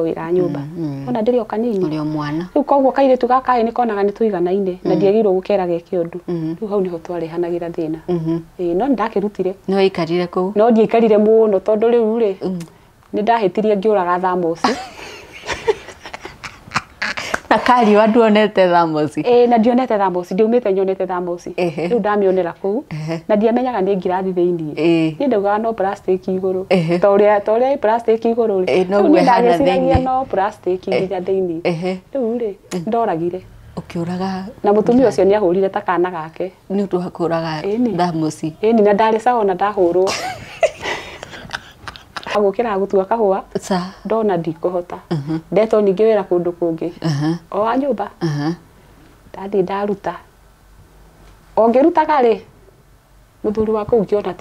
Wĩra nyũmba ona ndĩrĩ o kanini. Ũrĩ o mwana. Rĩu koguo kairĩtu gaka ĩ nĩkonaga nĩtũiganaine na ndiagĩrĩirwo gũkera geke ũndũ. Rĩu hau nĩho twarehanagĩra thĩna. Ĩĩ, no nĩndakĩrutire. Nĩ waikarire kũu? No ndiaikarire mũno tondũ rĩu rĩ, nĩndahĩtirie ngĩũraga thamosi. Na kariũa nduonete thamosi? Ĩĩ, na ndionete thamosi, ndiaumĩte nyonete thamosi. Rĩu ndamĩonera kũu na ndiamenyaga nĩ ngirathi thĩiniĩ. Niĩ ndaugaga no plastic igũrũ. Ta ũrĩa ĩ plastic igũrũ rĩ. Ĩĩ, Rĩu noguo niĩ ĩhana ndagĩciragia thĩiniĩ. no plastic nginya thĩiniĩ. Rĩu rĩ, ndoragire. Ũkĩũraga? Na mũtumia ũcio nĩ ahũrire ta kana gake. Nĩ ũndũ wa kũraga Ĩni. thamosi? Ĩni, na ndarĩ sawa ona ndahũrwo. Gũkĩra gũtua kahũa Ca. ndona ndikũhota. Ndetwo ningĩ wĩra kũndũ kũngĩ. O wa nyũmba. Ndathiĩ ndaruta. O ngĩrutaga rĩ, mũthuri wa kũu ngĩona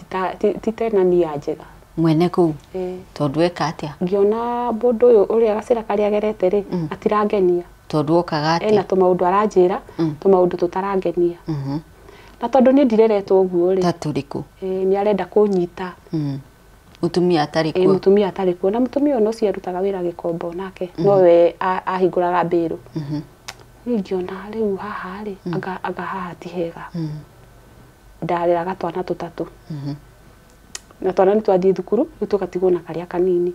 ti tena nia njega. Mwene kũu? Ĩĩ. Tondũ eka atĩa? Ngĩona mũndũ ũyũ ũrĩa gacĩra karĩa agerete rĩ, atirangenia. Tondũ okaga Ena atĩa? tũmaũndũ aranjĩra, tũmaũndũ tũtarangenia. Na tondũ niĩ ndireretwo ũguo rĩ, Ta tũrĩkũ? Ĩĩ, nĩ arenda kũnyita. Mũtumia atarĩ Ĩĩ, kuo? Mũtumia atarĩ kuo. Na mũtumia ũyũ ũcio arutaga wĩra Gĩkombo nake nowe ahingũraga mbĩrũ. Niĩ ngĩona rĩu haha rĩ, anga haha ti hega. Ndareraga twana tũtatũ. Na twana nĩ twathiĩ thukuru, rĩu tũgatigwo na karĩa kanini.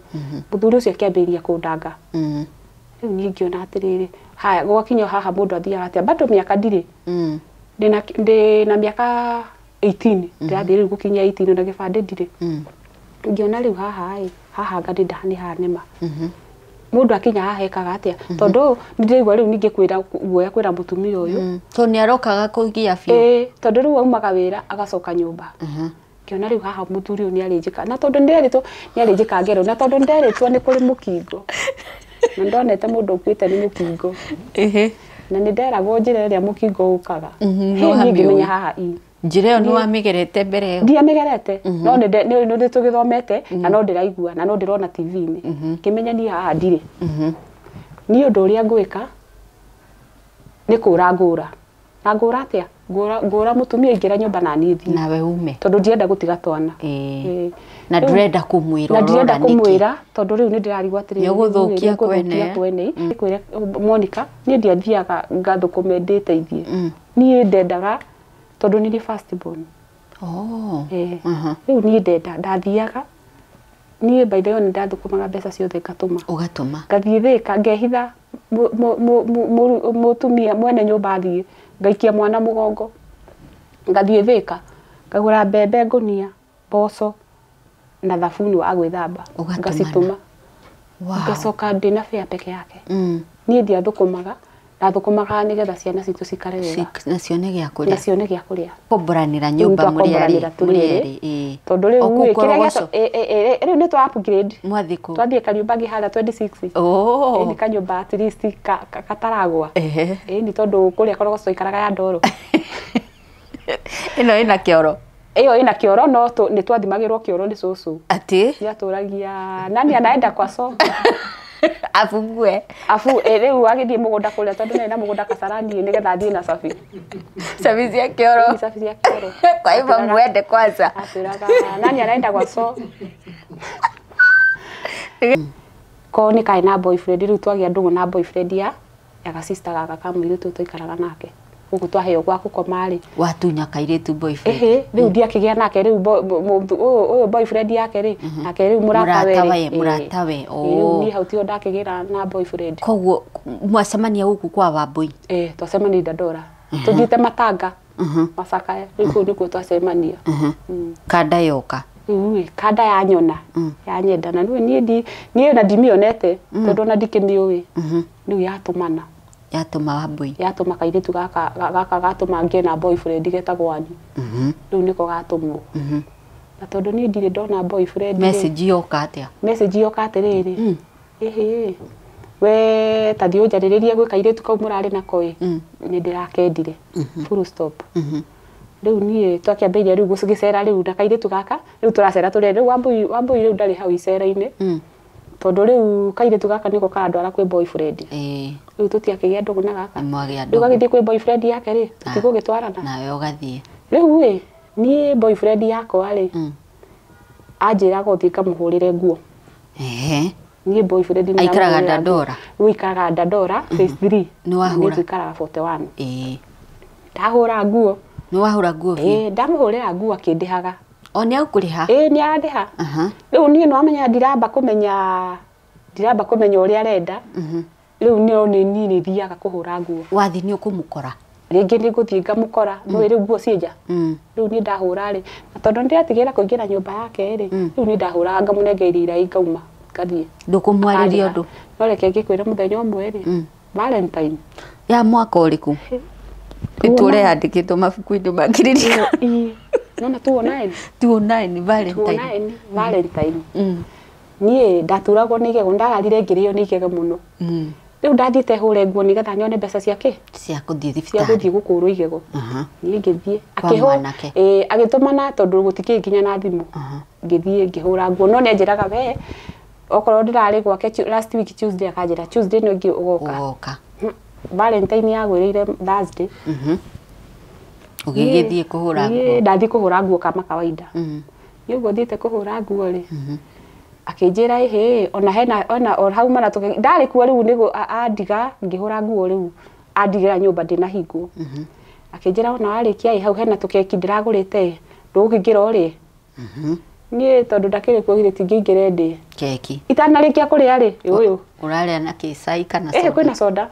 Mũthuri ũcio akĩambĩrĩria kũndanga. Rĩu niĩ ngĩona atĩrĩrĩ, haya gwakinya haha mũndũ athiaga atĩa? Bado mĩaka ndirĩ. Ndĩna mĩaka 18, ndĩrathiĩ rĩu gũkinyia 18 na gĩbandĩ ndirĩ. Ngĩona rĩu haha ĩ, haha anga nĩ hanema. Mũndũ akinya haha ekaga atĩa? Tondũ nĩ ndĩraigua rĩu ningĩ kwĩra guoya kwĩra mũtumia ũyũ. Tondũ nĩ arokaga kũgia biũ. Ĩĩ, tondũ rĩu aumaga wĩra agacoka nyũmba. Ngĩona rĩu haha mũthuri ũyũ nĩ arĩnjĩka, na tondũ nĩnderĩtwo nĩ arĩnjĩka ngero, na tondũ nĩnderĩtwo nĩ kũrĩ mũkingo. Na ndonete mũndũ ũkuĩte nĩ mũkingo. Na nĩ nderagwo njĩra ĩrĩa mũkingo ũkaga. Nĩ Hĩ, niĩ wamĩũĩ. ngĩmenya haha ii. Njĩra ĩyo nĩ wamĩgerete mbere ĩyo? Ndiamĩgerete, no nĩ tũgĩthomete na no ndĩraigua na no ndĩrona TV-inĩ. Ngĩmenya niĩ haha ndirĩ. Niĩ ũndũ ũrĩa ngwĩka nĩ kũra ngũra. Na ngũra atĩa? Ngũra mũtumia aingĩra nyũmba na niĩ thiĩ. Nawe ume. Tondũ ndirenda gũtiga twana. Ĩĩ. Ĩĩ. Na Rĩu- ndũrenda kũmwĩra na ndirenda ũrora nĩkĩ? kũmwĩra tondũ rĩu nĩ ndĩrarigwo atĩrĩrĩ, Nĩ ũgũthũkia nĩ ngũthũkia kwene. kwene. Kwĩre Monica, niĩ ndiathiaga ngathũkũme ndĩteithie. Niĩ ndendaga tondũ nĩ first born. Oh. Ĩĩ. Rĩu niĩ ndenda ndathiaga niĩ by the way nĩ ndathũkũmaga mbeca ciothe ngatũma. Ũgatũma. Ngathiĩ Thĩka ngehitha mũtumia mwene nyũmba athiĩ ngaikia mwana mũgongo ngathiĩ Thĩka ngagũra mbembe ngũnia, mboco na thabuni wa gwĩthamba. Ũgatũmana. Ngacitũma. Ngacoka ndĩna fare peke yake. Niĩ ndiathũkũmaga, ndathũkũmaga nĩgetha ciana citũ cikare wega. Na cione gĩa Na kũrĩa. cione gĩa kũrĩa. Komboranĩra Rĩu nyũmba mũrĩ twakomboranĩra erĩ. tũrĩ Mũrĩ erĩ. erĩ. Ĩĩ. Tondũ rĩu O kũu ĩ, kĩrĩa Korogoco? Rĩu nĩ twa upgrade. Mwathiĩ kũ? Twathiĩ kanyũmba ngĩ harĩa 26. Oh. Ĩni kanyũmba at least kataragwa. Ĩni tondũ kũrĩa Korogoco twaikaraga ya ndoro. Ĩno ĩna kĩoro? Ĩyo ĩna kĩoro no nĩ twathimagĩrwo kĩoro nĩ cũcũ. Atĩ? Nĩ atũragia nani anaenda kwa so. Afungue. Afu rĩu agĩthiĩ mũgũnda kũrĩa tondũ nĩ na mũgũnda Kasarani nĩgetha athiĩ na cabi. Cabi cia kĩoro. Ĩni cabi cia kĩoro. Kwa hivyo muende kwanza. Atwĩraga nani anaenda kwa so. Ko nĩ karĩ na boyfriend, rĩu twagĩa ndũgũ na boyfriend ya gasister gaka ka mũirĩtu ũyũ twaikaraga nake. Gũkũ twaheo gwa gũkoma rĩ. Watunya kairĩtu boyfriend. Ĩhĩ, rĩu ndiakĩgĩa nake rĩu ũyũ boyfriend yake rĩ, nake rĩu mũratawe rĩ. Mũratawe, mũratawe, Ĩĩ, rĩu oh. niĩ hau tiho ndakĩgĩra na boyfriend. Koguo mwacemania gũkũ kwa Wambui? Ĩĩ, twacemania Dandora. Tũthiĩte matanga. Macakaya, rĩu kũu nĩkuo twacemania. Kanda yoka. Rĩu ĩ, kanda yanyona, yanyenda na rĩu niĩ niĩ ona ndimĩonete tondũ ona ndikĩmĩũĩ. Rĩu yatũmana. Yatũma Wambui. Yatũma kairĩtu gaka gatũma ngĩe na boyfriend getagwo Anyu. Rĩu nĩko gatũmwo. Na tondũ niĩ ndirĩ ndona boyfriend rĩ, Message yoka atĩa? Message yoka atĩrĩrĩ, ĩhĩ, we ta thiĩ ũnjarĩrĩrie gwĩ kairĩtu kau mũrarĩ nako ĩ, nĩ ndĩrakendire. Full stop. Rĩu niĩ twakĩambĩrĩria rĩu gũcera rĩu na kairĩtu gaka, rĩu tũracera tũrĩ rĩu Wambui rĩu ndarĩ hau icera-inĩ. Tondũ rĩu kairĩtu gaka nĩko karandwara kwĩ boyfriend. Rĩu tũtiakĩgĩa ndũgũ na gaka. Nĩ mwagĩa Rĩu ndũgũ. gagĩthiĩ kwĩ boyfriend yake rĩ, tũtigũgĩtwarana. Nawe ũgathiĩ. Rĩu ĩ, niĩ boyfriend yakwa rĩ, anjĩraga ũthiĩ ngamũhũrĩre nguo. Niĩ boyfriend nĩ Aikaraga ndamũhũrĩra nguo. Dandora? Rĩu aikaraga Dandora phase 3. Nĩ wahũra? Niĩ tũikaraga 41. Ĩĩ. Ndahũra nguo. Nĩ wahũra nguo biũ? Ĩĩ, ndamũhũrĩra nguo akĩndĩhaga. O nĩ agũkũrĩha? Ĩĩ, nĩ arandĩha. Aha. Rĩu niĩ nĩwamenya ndiramba kũmenya ũrĩa arenda. Rĩu no nĩ niĩ nĩ thiaga kũhũra nguo. Wathiĩ nĩ ũkũmũkora? Rĩngĩ nĩ ngũthiĩ ngamũkora. Nĩũĩ rĩu nguo ciĩ nja. Rĩu niĩ ndahũra rĩ, na tondũ nĩndĩratigĩra kũingĩra nyũmba yake rĩ, rĩu niĩ ndahũraga ngamũnengeria irai ngauma ngathiĩ. Ndũkũmwarĩria ũndũ? No reke ngĩkwĩre mũthenya ũmwe rĩ, Valentine. Ya mwaka ũrĩkũ? Ĩtũre yandĩkĩtwo mabuku-inĩ ma kĩririkano. Nona 209. 209 Valentine. 209 Valentine. Niĩ ndaturagwo nĩ igego, ndararire ngĩrĩo nĩ igego mũno. Rĩu ndathiĩte hũre nguo nĩgetha nyone mbeca cia kĩ? Cia kũthiĩ Cia thibitarĩ. gũthiĩ gũkũrwo igego. Niĩ ngĩthiĩ. Kwa mwanake. Ĩĩ, agĩtũmana tondũ gũtikĩrĩ nginya na thimũ. Ngĩthiĩ ngĩhũra nguo, no nĩanjĩraga we okorwo ndĩrarĩ gwake last week Tuesday, akanjĩra Tuesday no ĩngĩ ũgoka. Ũgoka. Valentine yagwĩrĩire Thursday. Ũgĩgĩthiĩ kũhũra nguo. Niĩ ndathiĩ kũhũra nguo kama kawaida. Niĩ ũguo thiĩte kũhũra nguo rĩ, akĩnjĩra ĩhĩ, ona hena ona o hau mana tũke ndarĩ kuo rĩu nĩguo andiga ngĩhũra nguo rĩu andigĩra nyũmba ndĩnahingwo. Akĩnjĩra ona warĩkia ĩ hau hena tũkeki ndĩragũrĩte ndũgũkĩingĩra ũrĩe. Niĩ tondũ ndakĩrĩ kuo githĩ tingĩingĩra ndĩe. Keki. Itanarĩkia kũrĩa rĩ, ũyũ. Ũrarĩa na kĩ, cai kana soda? Kwĩna soda.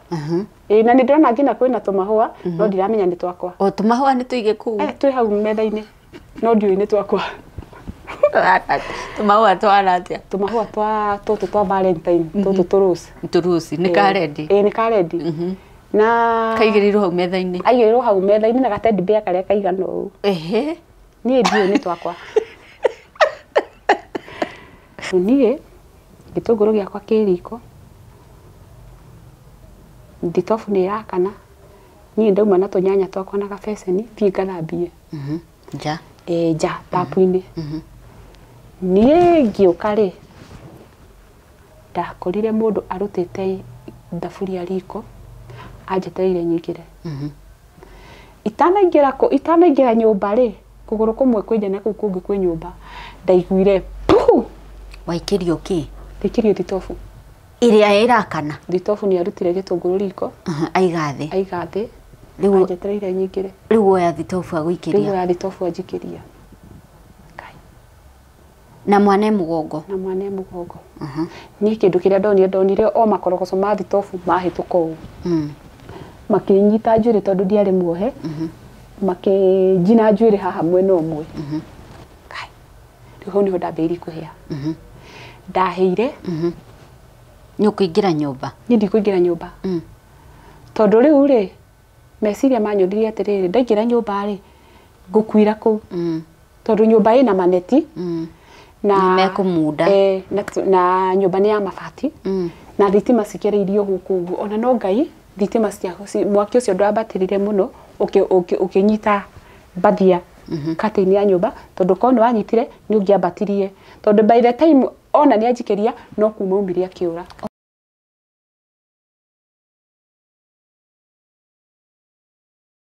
Ĩĩ, na nĩ ndĩrona nginya kwĩna tũmahũa, no ndiramenya nĩ twakwa. O tũmahũa nĩ tũige kũu? Twĩ hau metha-inĩ, no ndiũĩ nĩ twakwa. Tũmahũa twana atĩa? Tũmahũa twa tũtũ twa Valentine, tũtũ tũ rose. Tũ rose, nĩ ka rendi? Ĩĩ, nĩ ka rendi. Na kaigĩrĩirwo hau metha-inĩ. Aigĩrĩirwo hau metha-inĩ na ga teddy bear karĩa kaigana ũũ. Ehe. Niĩ ndiũĩ nĩ twakwa. Niĩ gĩtũngũrũ gĩakwa kĩ riko, thitobu nĩ ĩrakana, niĩ ndauma na tũnyanya twakwa na gabeceni thiĩ ngathambie. Nja. Ĩĩ, nja tapu-inĩ. Niĩ ngĩũka rĩ, ndakorire mũndũ arutĩte thaburia riko, anjetereire nyingĩre. Itanaingĩra nyũmba rĩ, kũgũrũ kũmwe kwĩ nja na kũu kũngĩ kwĩ nyũmba, ndaiguire puhu. Waikĩrio kĩ? Ndaikĩrio thitobu. Ĩrĩa ĩrakana? Thitobu nĩ arutire gĩtũngũrũ riko. Aiga thĩ. Aiga thĩ. Rĩu anjetereire nyingĩre. Rĩu woya thitobu agũikĩria. Rĩu woya thitobu anjikĩria. Ngai. Na mwana e mũgongo. Na mwana e mũgongo. Niĩ kĩndũ kĩrĩa ndonire o makorogoco ma thitobu mahĩtũka ũũ. Makĩnyita njuĩrĩ tondũ ndiarĩ muohe. Makĩnjina njuĩrĩ haha mwena ũmwe. Ngai. Rĩu hau nĩho ndambĩrĩirie kũhĩa. Ndahĩire. Nĩ ũkũingĩra nyũmba? Niĩ ndikũingĩra nyũmba. Tondũ rĩu rĩ, meciria manyonirie atĩrĩrĩ, ndaingĩra nyũmba rĩ, ngũkuira kũu. Tondũ nyũmba ĩna maneti. Na mekũmunda. Na nyũmba nĩ ya mabati. Na thitima cikereirio gũkũ ũguo. Ona no Ngai, thitima mwaki ũcio ndwambatĩrire mũno, ũkĩnyita mbathia curtain ya nyũmba, tondũ korwo nĩ wanyitire nĩ ũngĩambatirie. Tondũ by the time ona nĩ anjikĩria, no kuma aumire akĩũra.